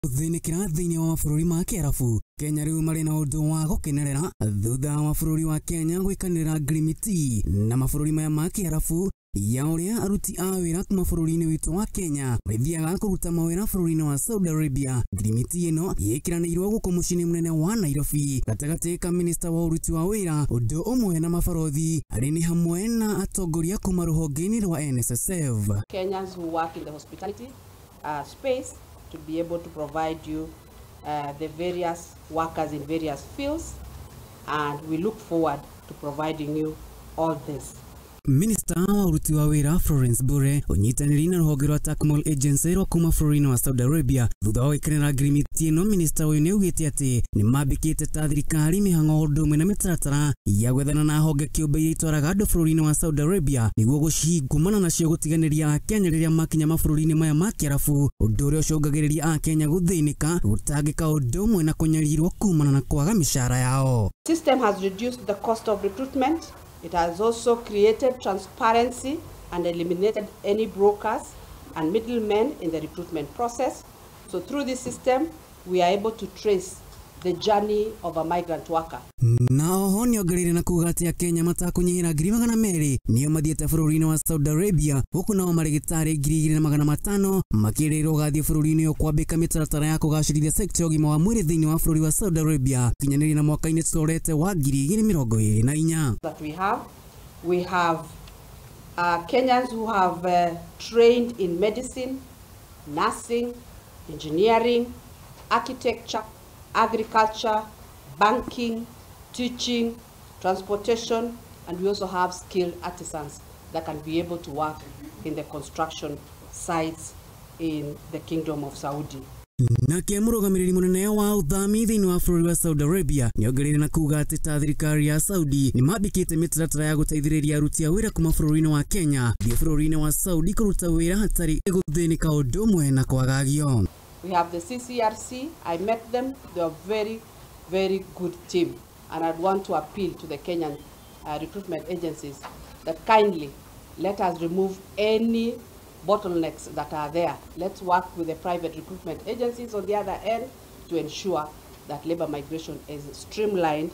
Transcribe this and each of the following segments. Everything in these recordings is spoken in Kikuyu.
Gũthĩnĩkĩra thĩinĩ wa mabũrũri ma Kĩarabu. Kenya rĩu marĩ na ũndũ wa gũkenerera thutha wa bũrũri wa Kenya gwĩkanĩra ngirimiti na mabũrũri maya ma Kĩarabu ya ũrĩa aruti a wĩra kuma bũrũri-inĩ witũ wa Kenya mathiaga kũruta mawĩra bũrũri-inĩ wa Saudi Arabia. Ngirimiti ĩno yĩkĩranĩirwo gũkũ mũciĩ-inĩ mũnene wa Nairobi gatagatĩ ka minista wa ũruti wa wĩra ũndũ ũmwe na mabarothi arĩ nĩ hamwe na atongoria kuma rũhonge-inĩ rwa NSSF. Kenyans who work in the hospitality space to be able to provide you the various workers in various fields, and we look forward to providing you all this. Minista wa ũruti wa wĩra Florence Bure ũnyitanĩri na rũhonge rwa Takmol Agency rwa kuma bũrũri-inĩ wa Saudi Arabia thutha wa gwĩkenera ngirimiti ĩno. Minista ũyũ nĩ augĩte atĩ nĩ mambĩkĩte ta thirikari mĩhang'o ũndũ ũmwe na mĩtaratara ya gwethana na honge kĩũmbe iria itwaraga andũ bũrũri-inĩ wa Saudi Arabia nĩguo gũcikumana nacio gũtiganĩria Akenya rĩrĩa makinya mabũrũri-inĩ maya ma Kĩarabu, ũndũ ũrĩa ũcũngagĩrĩria Akenya gũthĩnĩka, gũtangĩka ũndũ ũmwe na kũnyarirwo kumana na kwaga mĩcara yao. System has reduced the cost of recruitment. It has also created transparency and eliminated any brokers and middlemen in the recruitment process. So through this system, we are able to trace the journey of a migrant worker. Na oho nĩongereire na kuga atĩ Akenya matakũnyihĩra 200,000 nĩo mathiĩte bũrũri-inĩ wa Saudi Arabia, huku nao marĩgĩtarĩ 2,500 makĩrĩrwo gathiĩ bũrũri-inĩ ũyũ kwambĩka mĩtaratara ya kũgacĩrithia sekta ya ũgima wa mwĩrĩ thĩinĩ wa bũrũri wa Saudi Arabia kinyanĩria na mwaka-inĩ tũrorete wa 2024. That we have Kenyans who have trained in medicine, nursing, engineering, architecture, agriculture, banking, teaching, transportation, and we also have skilled artisans that can be able to work in the construction sites in the Kingdom of Saudi. Nake mũrũgamĩrĩri mũnene wa ũthami thĩinĩ wa bũrũri wa Saudi Arabia nĩongereire na kuga atĩ ta thirikari ya Saudi nĩ mambĩkĩte mĩtaratara ya gũteithĩrĩria aruti a wĩra kuma bũrũri-inĩ wa Kenya thiĩ bũrũri-inĩ wa Saudi kũruta wĩra hatarĩ gũthĩnĩka ũndũ ũmwe na kwagagio. We have the CCRC. I met them. They are very, very good team. And I'd want to appeal to the Kenyan recruitment agencies that kindly let us remove any bottlenecks that are there. Let's work with the private recruitment agencies on the other end to ensure that labor migration is streamlined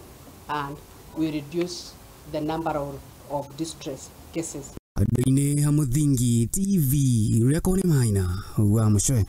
and we reduce the number of distress cases. Andũ-inĩ ha Mũthingi TV, rĩakwa nĩ Maina wa Mũcoe.